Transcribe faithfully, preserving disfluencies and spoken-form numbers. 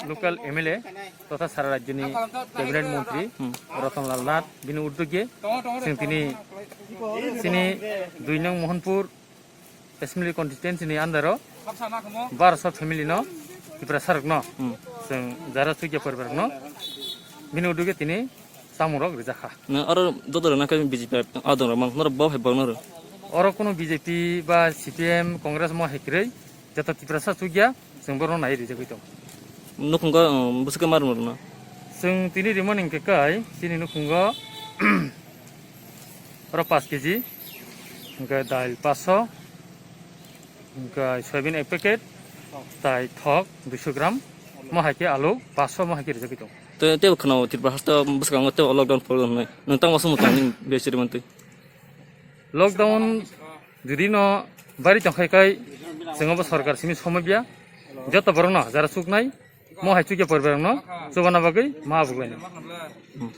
Local M L A totha sara rajyoni cabinet montri Hmm. Ratan Lal Nath bini uddogye chwng tini chini dui nong Mohanpur assembly constituency ni under o barso family no Tiprasa rok no Hmm. chwng jara chukya poribar rok no bini uddogye tini chamung rok rijak kha. Na aro dodol na kai B J P adong rok mang noro bo hai bang noro. Oro kuno B J P ba C P M Congress mo hai kwrwi joto Tiprasa chukya chwng borok no nai rijagwi tong. Nukhungo bwswk mar mar na. Chwng tini rimani hwnkhe kai chini nukhungo oro paanch K G hwnkhe dal paanch so hwnkhe soyabin ek packet tai thok dui so gram mo hai khe alu paanch so mo hai khe rijagwi tong. Te tebo khwnao Tripura haste bwskango tebo lockdown pholong hwnwi. Nwng tamo swngmung tangni bechiri mantwi. Lockdown jodi no bari tongkhai kai chwng bo sarkar simi somoi bia joto borok no jara chuknai mo hai chukya poribar rok no chubana bagwi ma abuglai. Hmm.